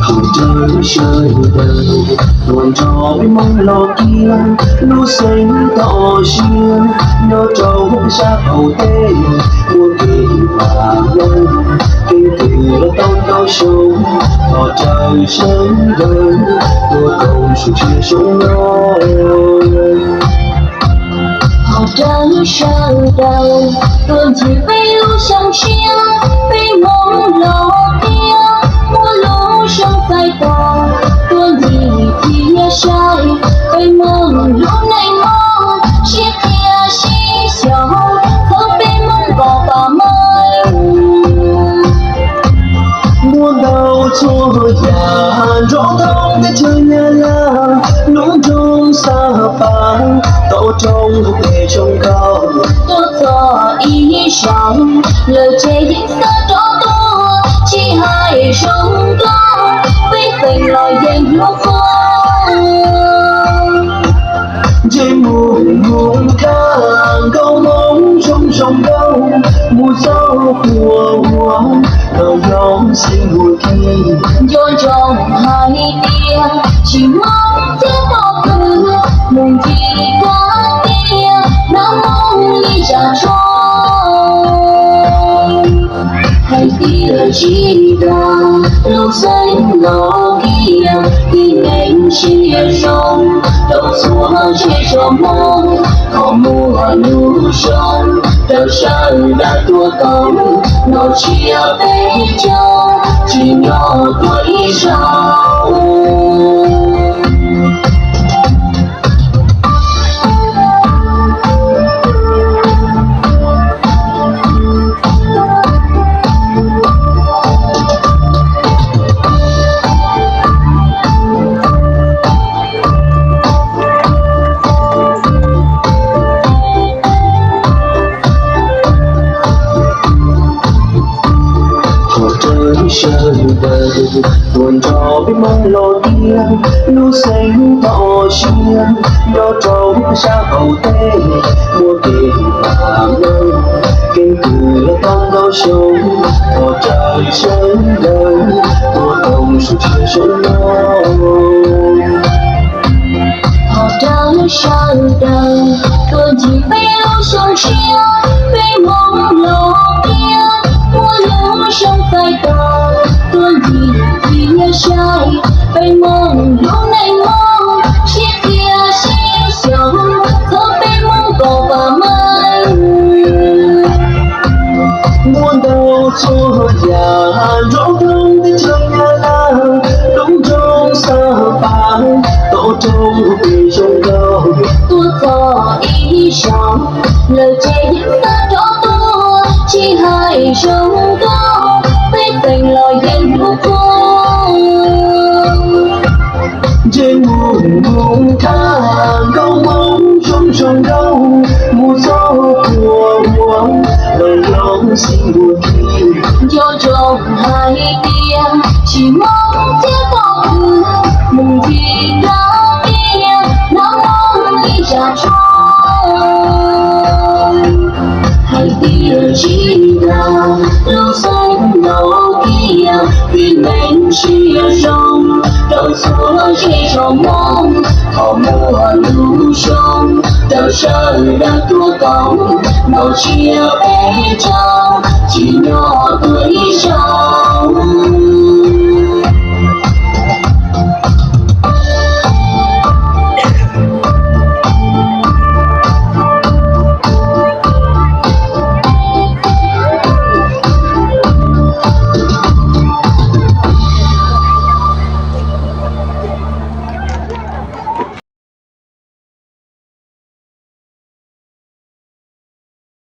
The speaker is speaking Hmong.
Hauv rawv sawv daws tuaj nrog peb Hmoob los kiag lub xeev toj siab nyob rau sab hauv teb, muaj kev pab hlub, keeb kwm los tau ntau xyoo, thov rawv sawv daws tuaj koom sua tshiab zoo no. Hauv rawv sawv daws tuaj ncig peb lub xyoo tshiab, peb Hmoob los tiag muaj lub xyoo txais tos, tuaj ncig thiab saib peb Hmoob lub neej mog, sib qhia sib xyaum txhawb peb Hmoob kom pab meej. Muaj ntau txhua yam nrov thoob teb chaws Nyab Laj, lub nroog Xab Pas, tau roob hauv pes zoo nkauj, tuaj txog ib zaug lawm ces yeej xav rov tuaj, tsis hais zoo nkauj peb xeem los yeej hlub qub. Ntsej muag mus kaj nkauj Hmoob zoo zoo nkauj, mus txog puag uas tau yog xeev Huam Kis, nco ntsoov hais tias tsis Hmoob thiab pob kws, mus ncig dab tiag hnov Hmoob ib zaj tshoob. Hais tias tsis dag lub xeev Los Kiav, tib neeg siab zoo rau txhua zej zos Hmoob, qhov muag lub zoo rau sawv daws tuaj koom, nrog tsiaj peb caug tsim nyog tuaj ib zaug. Hauv rawv sawv daws tuaj nrog peb Hmoob los tiag, lub xeev toj siab nyob rau sab hauv teb, muaj kev pab hlub, keeb kwm los tau ntau xyoo, thov rawv sawv daws tuaj koom sua tshiab zoo no. Hauv rawv sawv daws tuaj ncig peb lub xyoo tshiab, peb Hmoob los tiag muaj lub xyoo txais tos, tuaj ncig thiab saib peb Hmoob lub neej mog, sib qhia sib xyaum txhawb peb Hmoob kom pab meej. Muaj ntau txhua yam nrov thoob teb chaws Nyab Laj, lub nroog Xab Pas, tau roob pes zoo nkauj, tuaj txog ib zaug lawm ces yeej xav rov tuaj, tsis hais zoo nkauj peb xeem los yeej hlub qub. Ntsej muag mus kaj nkauj Hmoob zoo zoo nkauj, mus txog puag uas tau yog xeev Huam Kis, nco ntsoov hais tias tsis Hmoob thiab pob kws, mus ncig dab tiag hnov Hmoob ib zaj tshoob. Hais tias tsis dag lub xeev Los Kiav, tib neeg siab zoo rau txhua zej zos Hmoob, qhov muag lub zoo rau sawv daws tuaj koom, nrog tsiaj peb caug tsim nyog tuaj ib zaug.